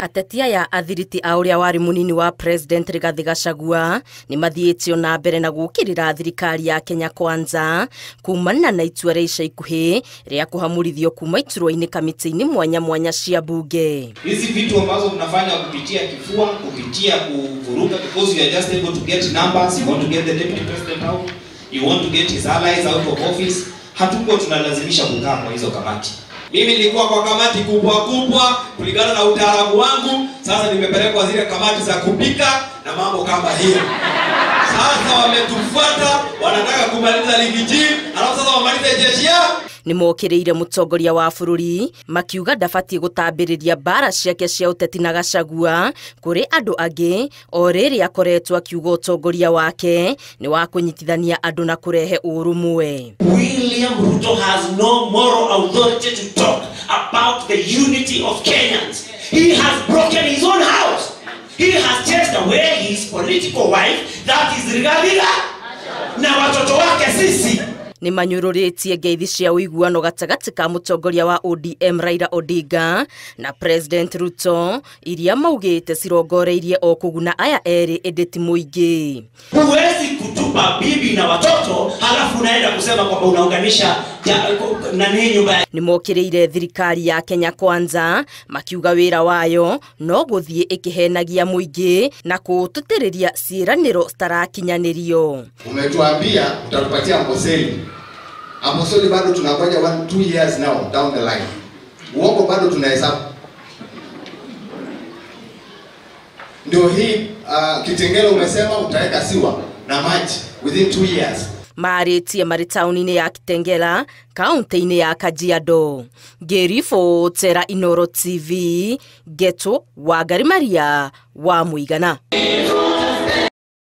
Ateti aya athiriti a ũrĩa warĩ mũnini wa President Rigathi Gachagua nĩ mathiĩtio na mbere na gũkĩrĩra thirikari ya Kenya Kwanza kumana na itua rĩa ica ikuhĩ rĩa kũhamũrithio kuma iturwa-inĩ kamĩtĩ-inĩ mwanya mwanya cia bunge. Hizi vitu ambazo mnafanya kupitia kifua, kupitia kuvuruga, because you are just able to get numbers, you want to get the deputy president out, you want to get his allies out of office. Hatuko tunalazimisha kukaa kwa hizo kamati. Mimi nilikuwa kwa kamati kubwa kubwa kulingana na utaalamu wangu. Sasa nimepelekwa zile kamati za kupika na mambo kama hiyo. Sasa wametufuata, wanataka kumaliza ligi G, alafu sasa wamalize jeshi ya. Nĩmokĩrĩire mũtongoria wa bũrũri makiuga ndabatiĩ gũtambĩrĩria mbara ciake cia ũteti na Gachagua kũrĩ andũ angĩ o rĩrĩ akoretwo akiuga ũtongoria wake nĩ wa kũnyitithania andũ na kũrehe ũrũmwe. William Ruto has no moral authority to talk about the unity of Kenyans. He has broken his own house. He has chased away his political wife, that is Rigathi, na watoto wake sisi. Nĩ manyũrũrĩtie ngeithi cia ũiguano gatagatĩ ka mũtongoria wa ODM Raila Odinga na President Ruto iria maugĩte cirongoreirie o kũguna aya erĩ ĩndĩ ti mũingĩ. Huwezi kutupa bibi na watoto halafu unaenda kusema kwamba unaunganisha nani nyumba. Nĩ mokĩrĩire thirikari ya Kenya Kwanza makiuga wĩra wayo no gũthiĩ ĩkĩhenagia mũingĩ na kũũtũtĩrĩria ciĩranĩro citarakinyanĩrio. Umetuambia utatupatia Amboseli. Amboseli bado tunangoja 1-2 years now down the line. Uongo bado tunahesabu. Ndio hii Kitengela umesema utaweka siwa na maji within 2 years. Marĩtie marĩ taũni-inĩ ya Kitengela, kaunti-inĩ ya Kajiado. Ngĩribotera Inooro TV, Geto Wangari Maria wa Mũigana.